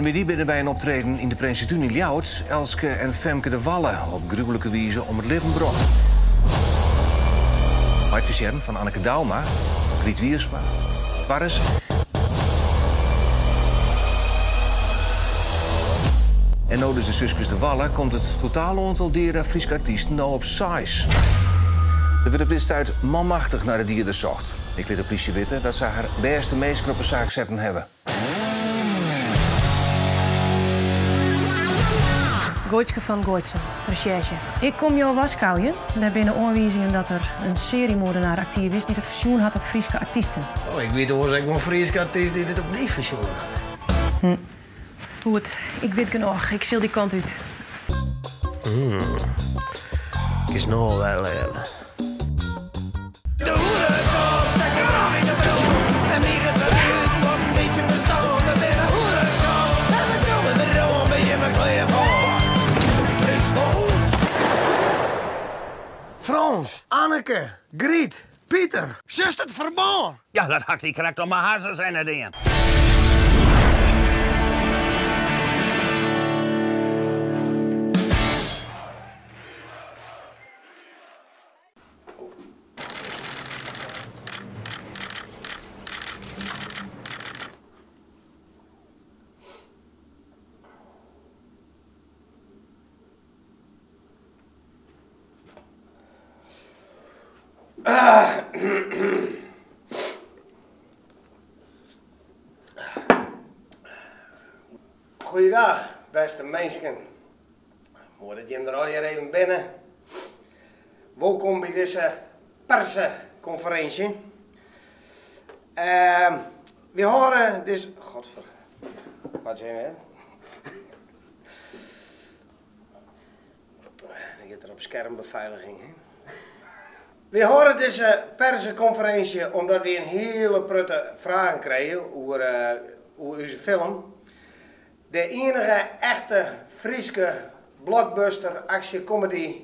Moandei binne by in optreden yn de Prinsetún yn Ljouwert Elske en Femke de Walle op gruwelike wize om it libben brocht. Mei it ferstjerren fan Anneke Douma, Griet Wiersma, Twarres en no dus de suskes de Walle komt it totaal oantal deade Fryske artysten no op seis. Der wurdt op dit stuit manmachtich nei de dieders socht. Ek lit de plysje witte dat se har bêste minsken op 'e saak setten hawwe. Goitske fan Goaitsen, resjerzje. Ik kom jo warskôgjen. Der binne oanwizingen dat der in searjemoardenaar aktyf is dy't it fersjoen hat op Fryske artysten. Oh, ik wit oars ek wol in Fryske artyst dy't it op dy fersjoen hat. Goed, ik wit genôch. Ik sil dy kant út. Kinst no al wer leare. De Hûnekop stekt de kop yn de grûn en miget derút wat in bytsje ferstân. We binne Hûnekop en we komme deroan, bin jimme klear foar Fryslân? Frans, Anneke, Griet, Pieter, sjochst it ferbân? Ja, dat ha ik dy krekt om 'e harsens hinne dien. Goeiedag, bêste minsken. Moai dat jim der allegear even binne. Wolkom by dizze parsekonferinsje. Wy hâlde dizze. Godver. Wat zijn we? Dan giet er op skermbefeiliging. Hè? Wy hâlde dizze parsekonferinsje omdat wy in hiele protte fragen krigen oer, oer ús film. De iennige echte Fryske blockbuster aksjekomedy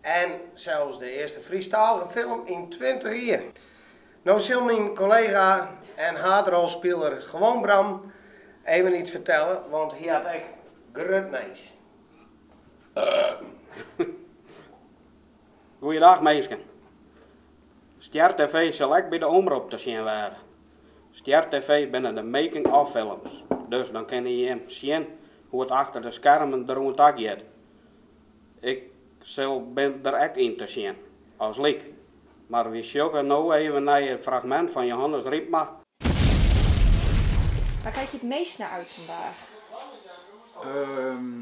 en sels de earste Frysktalige film yn 20 jier. No sil myn kollega en haadrolspiler Gewoon Bram even iets fertelle, want hy hat ek grut nijs. Goeiedag minsken. Stjer TV sil ek by de Omrop te sjen wêze. Stjer TV binne de making of films, dus dan kinne jim sjen hoe it achter de skermen deroan ta giet. Ik sels bin der ek yn te sjen, as lyk. Mar wy sjogge no even nei it fragmint fan Johannes Rypma. Waar kijk je het meest naar uit vandaag?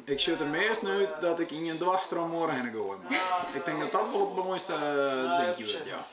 Ik sjoch der meast nei út dat ik yn in dwarstrochmuorre hinne goaie mei. Ik tink dat dat wol it moaiste dinkje wurdt, ja.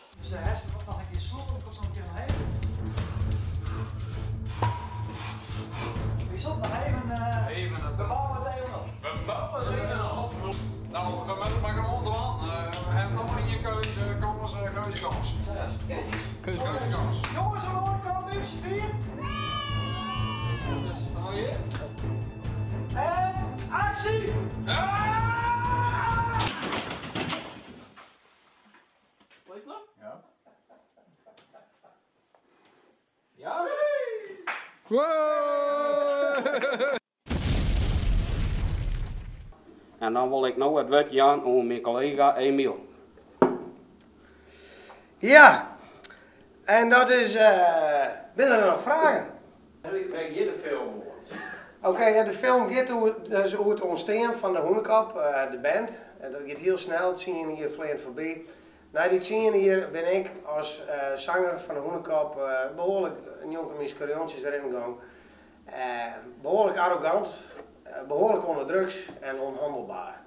En dan wol ik no it wurd jaan oan myn kollega Emiel. Ja, en dat is. Binne der noch fragen? Wêr giet de film oer? Oké, ja, de film giet oer, dus oer it ûntstean fan de Hûnekop, de band. En dat giet hiel snel, tsien jier fleant foarby. Nei dy tsien jier bin ik as sanger fan de Hûnekop behoarlik njonken myn skerjontsjes deryn gong. Behoarlik arrogant, behoarlik oan de drugs en onhandelbaar.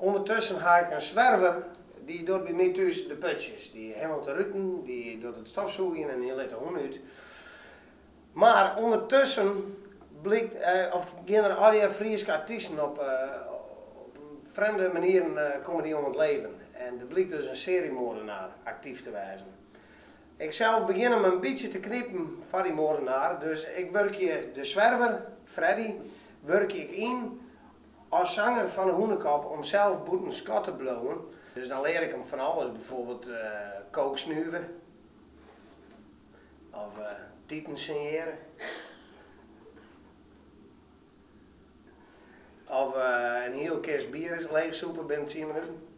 Undertusken ha ik in swerver, dy docht by my thús de putsjes. Dy hemmelt de ruten, dy docht it stofsûgjen en dy lit de hûn út. Mar ûndertusken blykt, of gean der allegear Fryske artysten op frjemde manieren komme dy om it leven. En der blykt dus in searjemoardenaar aktyf te wêzen. Ik sels begjin him in bytsje te knipen foar dy moardenaar, dus ik wurkje de swerver, Freddy, wurkje ik yn as sanger fan de Hûnekop om sels bûten skot te bliuwen. Dus dan lear ik him fan alles, byfoarbyld cokesnuve of titen sinjeare. hiele kist bier is leechsûpe binnen tsien minuten.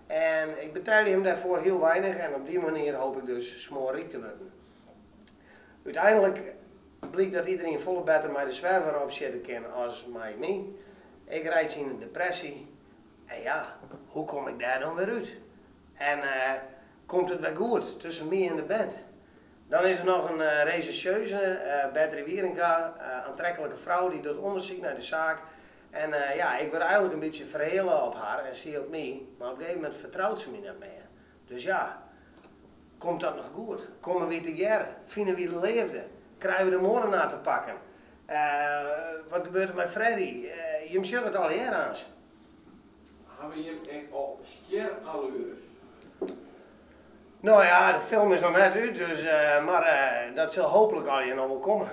En ik betelje him dêrfoar hiel weinich en op dy manier hoop ik dus smoarryk te wurden. Uteinlik blykt dat iderien folle better mei de swerver opsjitte kin as mei my. Ik reitsje yn in depressy en ja, hoe kom ik dêr dan wer út? En komt it wer goed tusken my en de band? Dan is der noch in resjersjeuze, Bertrie Wierenga, oantreklike frou dy't docht ûndersyk nei de saak. En ja, ik wurd eigenlik in bytsje fereale op har en sy op my, mar op in gegeven momint fertrout se my net mear. Dus ja, komt dat noch goed? Komme wy tegearre? Fine wy de leafde? Krije we de moordenaar te pakken? Wat gebeurt der mei Freddy? Jim sjogge it allegear aanst. Hawwe jim ek al stjerallures? No ja, de film is noch net út, dus, mar dat sil hooplik allegear noch wol komme.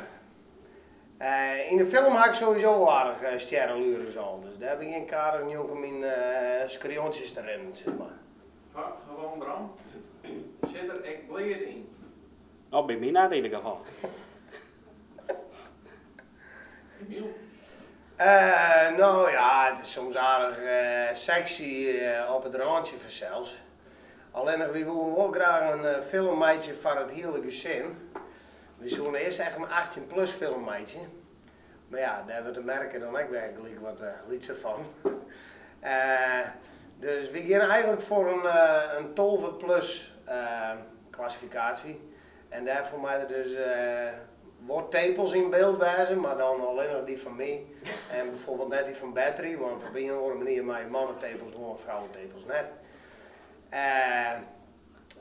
Yn de film ha ik sowieso wol aardich stjerallures al, dus dêr begjin ik aardich njonken myn skriontsjes te rinnen, sis mar. Foar Gewoon Bram, sit der ek bleat yn? No, by my net yn ieder gefal. Emiel? No ja, it is soms aardich seksy op it rântsje fansels. Allinnich wy woene wol graach in film meitsje foar it hiele gesin. Wy soene earst echt in 18 plus film meitsje. Mar ja, dêr wurdt de merke dan ek wer gelyk wat lytser fan. Dus wy geane eigenlik foar in 12 plus klassifikaasje. En dêrfoar mei der dus wol tepels yn byld wêze, mar dan allinnich dy fan my en bijvoorbeeld net dy fan Bertrie, want op ien of oare manier meie mannetepels wol en frouwetepels net.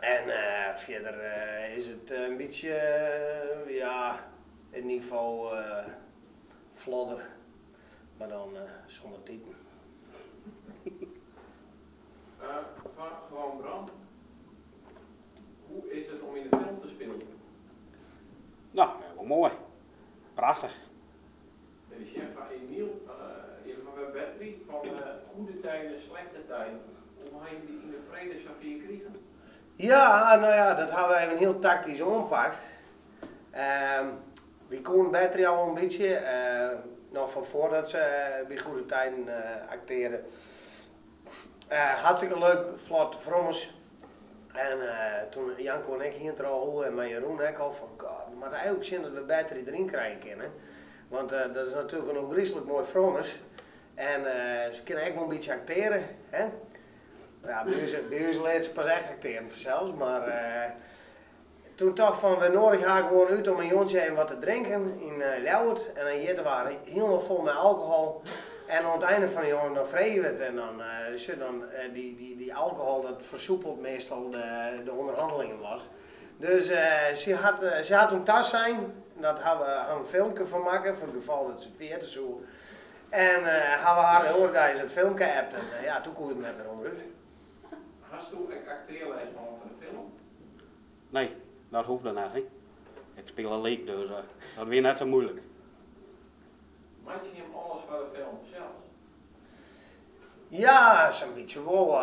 En fierder is it in bytsje, ja, it nivo Flodder, mar dan sûnder titen. Foar Gewoon Bram, hoe is it om yn de film te spyljen? No, wol moai. Prachtich. Even sjen foar Emiel, even foar Bertrie, fan Goede Tijden, Slechte Tijden. Hoe ha jim dy yn de frede safier krigen? Ja, no ja, dat ha we even hiel taktysk oanpakt. Wy koenen Bertrie al wol in bytsje, noch fan foardat se by Goede Tijden aktearre. Hartstikke leuk, flot frommes. En toen Janko en ik hiene it der al oer en mei Jeroen ek al fan god, we moatte eigenlik sjen dat we Bertrie deryn krije kinne. Want dat is natuerlik in ôfgryslik moai frommes. En se kinne ek wol in bytsje akteare, hè. Ja, by ús, by ús leart se pas echt aktearen fansels, mar toen tocht fan we noadigje har gewoan út om in jûntsje even wat te drinken yn Ljouwert en dan jitte we har hielendal fol mei alkohol en oan it einde fan de jûn dan freegje we it en dan sjoch dan dy dy alkohol dat fersoepelt meastal de ûnderhannelingen wat. Dus sy hat sy hat toen tasein, dat ha we ha in filmke fan makke foar it gefal dat se ferjitte soe en ha we har de oare deis it filmke appt en ja toen koe se der net mear ûnderút. Hasto ek aktearles hân foar de film? Nee, dat hoegde net, hè. Ik spile lyk, dus dat wie net sa muoilik. Meitsje jim alles foar de film sels? Ja, sa'n bytsje wol.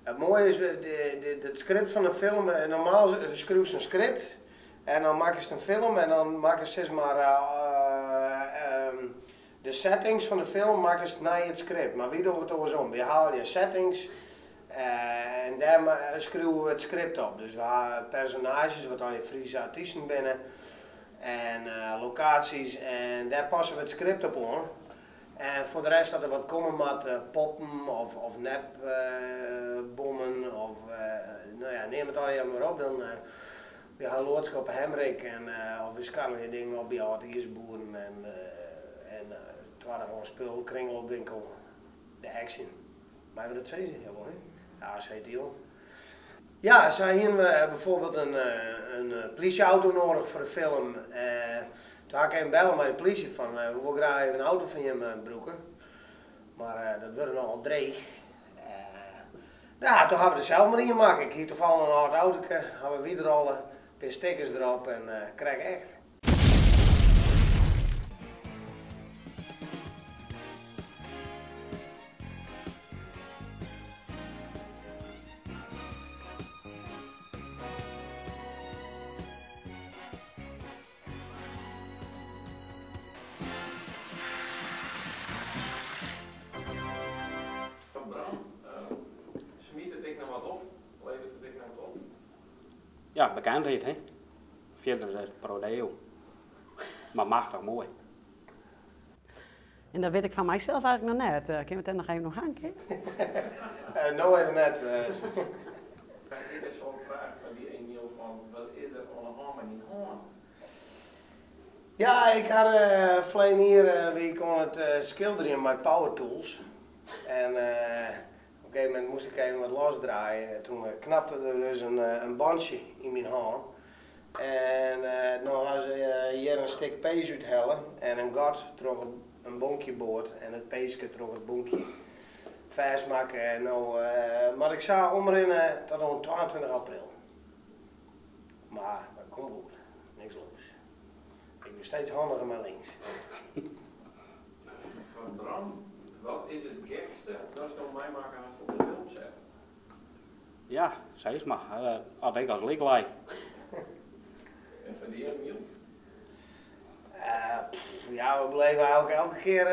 It moaie is, it skript fan de film, normaal skriuwst in skript en dan makkest in film en dan makkest sis mar de settings fan de film makkest nei it skript. Mar wy dogge it oarsom, wy haalje settings en dêr skriuwe we it skript op. Dus we ha personaazjes, wat allegear Fryske artysten binne, en lokaasjes en dêr passe we it skript op oan. En foar de rest as der wat komme moat, poppen of nepbommen of no ja, neam it allegear mar op, dan we ha in loadske op 'e Hemrik en of we skarrelje dingen op by âld izerboeren en twaddehâns spul, kringloopwinkel, de Action. Meie we dat sizze? Jawol hè? De AC Dion. Ja, sa hiene we bijvoorbeeld in plysje-auto noadich foar de film. Toen ha ik even belle mei de plysje fan we wolle graach even in auto fan jim brûke, mar dat wurde nochal dreech. Ja, toen ha we der sels mar ien makke. Ik hie tafallich in âld autoke, ha we wytrolle, in pear stickers derop en krekt echt. Ja, bekendheid, hè. Fierder is it prodeo. Mar machtich moai. En dat wit ik fan mysels eigentlik noch net. Kinne we it dêr noch even oer ha in kear? No even net. Dit is zo'n fraach foar dy Emiel fan wat is der oan 'e hân mei dyn hân? Ja, ik ha ferleden jier wie ik oan it skilderjen mei power tools. En op in gegeven momint moast ik even wat losdraaie en toen knapte der dus in bantsje yn myn hân. En no ha se hjir in stik pees úthelle en in gat troch in bonkje board en it peeske troch it bonkje fêstmakke. En no moat ik sa omrinne tot oan 22 april. Mar dat komt goed, niks los. Ik bin steeds handiger mei links. Foar Bram, wat is it gekste datsto meimakke hast op de filmset? Ja, sis mar. As ik as lyk lei. En foar dy, Emiel? Ja, we beleven eigentlik elke kear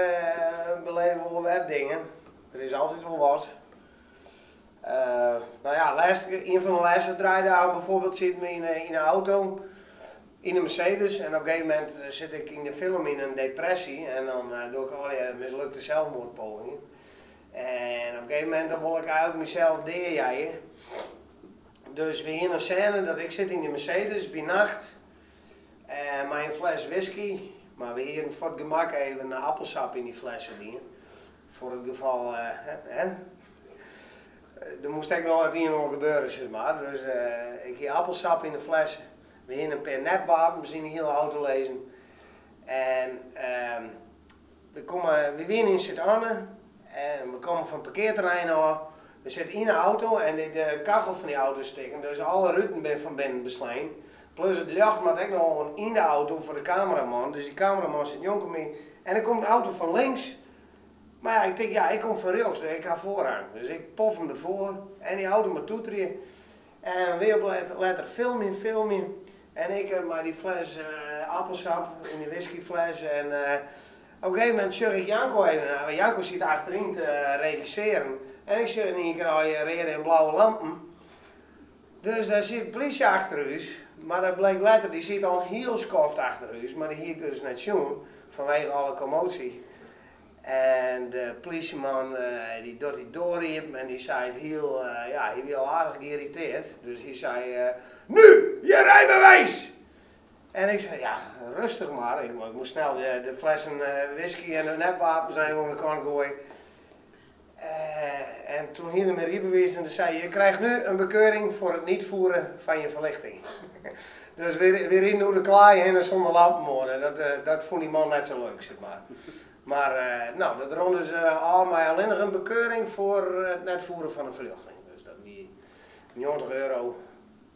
beleven we wol wer dingen. Der is altyd wol wat. No ja, lêste, ien fan de lêste draaidagen bijvoorbeeld sieten we yn 'e auto, yn de Mercedes en op in gegeven momint sit ik yn de film yn in depressie en dan doch ik allegear mislukte zelfmoordpogingen. En op in gegeven momint dan wol ik eigentlik mysels deajeie. Dus we hiene in sêne dat ik sit yn de Mercedes by nacht en mei in fles whisky, mar we hiene foar it gemak even appelsap yn dy flesse dien, foar it gefal, hè, der moast ek noch it ien en oar gebeure, sis mar. Dus ik hie appelsap yn de flesse, we hiene in pear nepwapens yn de hiele auto lizzen en We komme, we wiene yn Sint Anne en we komme fan it parkearterrein ôf. We sitte yn 'e auto en de kachel fan dy auto is stikken, dus alle ruten binne fan binnen beslein. Plus it ljocht moat ek noch oan yn de auto foar de kameraman, dus dy kameraman sit njonken my en der komt in auto fan links. Mar ja, ik tink, ja, ik kom fan rjochts, dus ik ha foarrang. Dus ik pof him derfoar en dy auto moat toeterje. En wy op letter filmje, filmje. En ik mei dy fles appelsap yn dy whiskyfles en op in gegeven momint sjoch ik Janko even, Janko siet achteryn te regissearen en ik sjoch yn ien kear allegear reade en blauwe lampen. Dus dêr siet in plysje achter ús, mar dat bleek letter, dy siet al in hiel skoft achter ús, mar dy hie ik dus net sjoen fanwege alle kommoasje. En de plysjeman dy docht dy doar iepen en dy seit hiel, ja, hy wie al aardich geïrriteerd, dus hy sei, Nu je rijbewijs! En ik sei, ja, rêstich mar, ik moast snel de flessen whisky en de nepwapens even oan de kant goaie. En toen hie er myn rydbewiis en sei hy, je krijgt nu een bekeuring voor het niet voeren van je verlichting. Dus wy riden oer de klaai hinne sûnder lampen oan en dat fûn dy man net sa leuk, sis mar. Mar no, dat rûn dus ôf mei allinnich in bekeuring foar it net voeren fan de ferljochting. Dus dat wie 90 euro.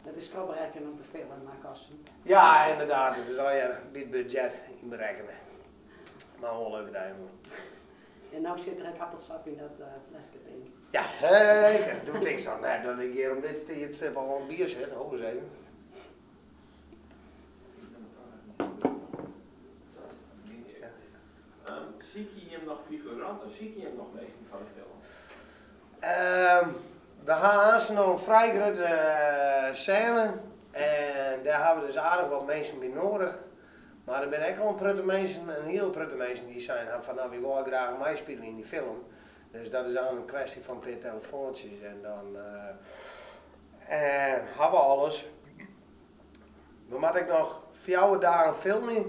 Dat is trochberekkene op de filmkosten. Ja, ynderdaad, it is allegear by it budzjet ynberekkene. Mar wol in leuke dei hân. En no sit der ek appelsap yn dat fleske tink ik. Ja, seker. Do tinkst toch net dat ik hjir om dit tiidstip al oan it bier sit? Ho ris even. Sykje jim noch figuranten? Sykje jim noch minsken foar de film? We ha aanst noch in frij grutte sêne en dêr hawwe we dus aardich wat minsken by noadich. Mar der binne ek al in protte minsken, in hiel protte minsken dy't sein hawwe fan no wy wolle graach meispylje yn dy film. Dus dat is dan in kwestje fan in pear telefoantsjes en dan hawwe we alles. We moatte ek noch fjouwer dagen filmje,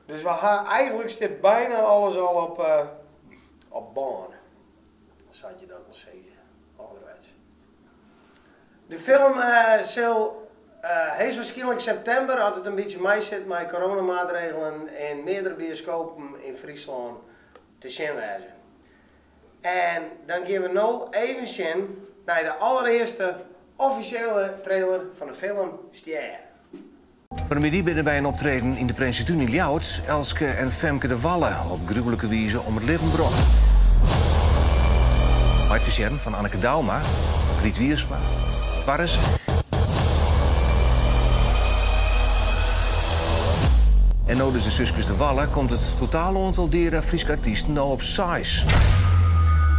dus we ha eigentlik stiet byna alles al op op bân, sa't je dat wol sizze, âlderwets. De film sil heechstwaarskynlik septimber, as it in bytsje meisit mei coronamaatregelen, yn meardere bioskopen yn Fryslân te sjen wêze. En dan gean we no even sjen nei de allerearste offisjele trailer fan de film Stjer. Fan 'e middei binne by in optreden yn de Prinsetún yn Ljouwert Elske en Femke de Walle op gruwelike wize om it libben brocht. Mei it ferstjerren fan Anneke Douma, Griet Wiersma, Twarres en no dus de suskes de Walle komt it totaal oantal deade Fryske artysten no op seis.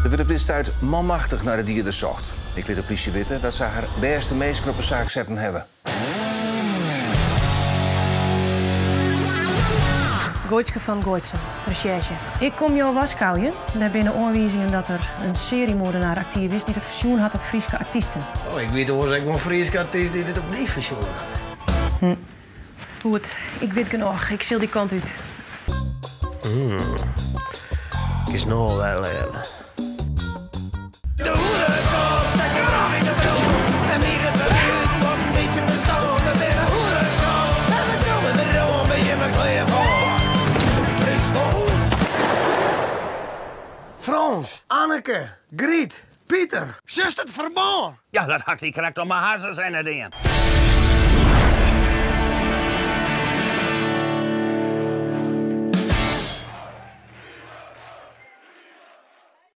Der wurdt op dit stuit manmachtich nei de dieders socht. Ik lit de plysje witte dat se har bêste minsken op 'e saak setten hawwe. Goitske fan Goaitsum, resjerzje. Ik kom jo warskôgjen. Der binne oanwizingen dat der in seriemoordenaar aktyf is dy't it fersjoen hat op Fryske artysten. Oh, ik wit oars ek wol in Fryske artyst dy't it op dy fersjoen hat. Goed, ik wit genôch. Ik sil dy kant út. Hmm. Kinst no al wer leare. De Hûnekop stekt de ram yn de grûn en miget der út wat in bytsje ferstân. We binne Hûnekop en we komme deroan, binne jimme klear foar Fryslân? Frans, Anneke, Gryt, Piter, sjochst it ferbân? Ja, dat ha ik dy krekt om 'e harsens hinne dien.